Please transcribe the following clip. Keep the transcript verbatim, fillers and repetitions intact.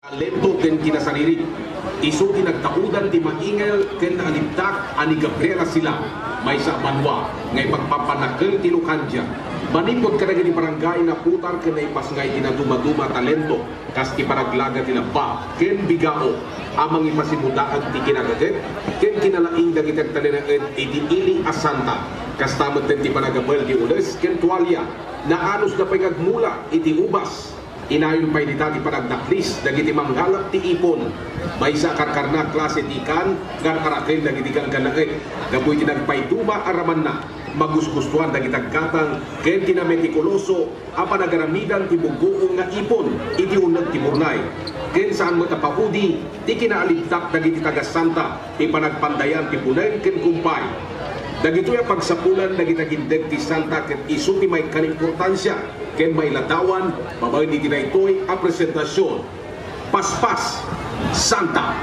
Talento ken kinasaririt. Isu ti nagtaudan ti maingel ken naalibtak a ni Gabriela Sila, maysa a banua nga ipagpapanakkel ti Lucandia. Manipud kadagiti barangay, naputar ken naipasngay ti nadumaduma a talento, kas ti panaglaga ti labba ken bigao a mangipasimudaag ti kinagaget ken kinalaing dagiti agtalinaed iti ili a santa. Kasta met ti panagabel ti ules ken tualia. Naanosda pay nga agmula iti ubas. Inayon pay dita ti panagdaklis dagiti manggalak ti ipon. Maysa a karkarna a klase ti ikan nga ar-araken dagiti ganggannaet. Gapu iti nagpaiduma a ramanna, magusgustoan dagiti aggatang ken ti nametikuloso a panagaramidan ti buggoong nga ipon iti uneg ti burnay. Ken saan met a paudi ti kinaalibtak dagiti taga-Santa ti panagpandayan ti puneng ken kumpay. Dagitoy a pagsapulan dagiti agindeg ti Santa ket isu ti maikkan importansia ken mailadawan babaen iti daytoy a presentasion. Paspas, Santa!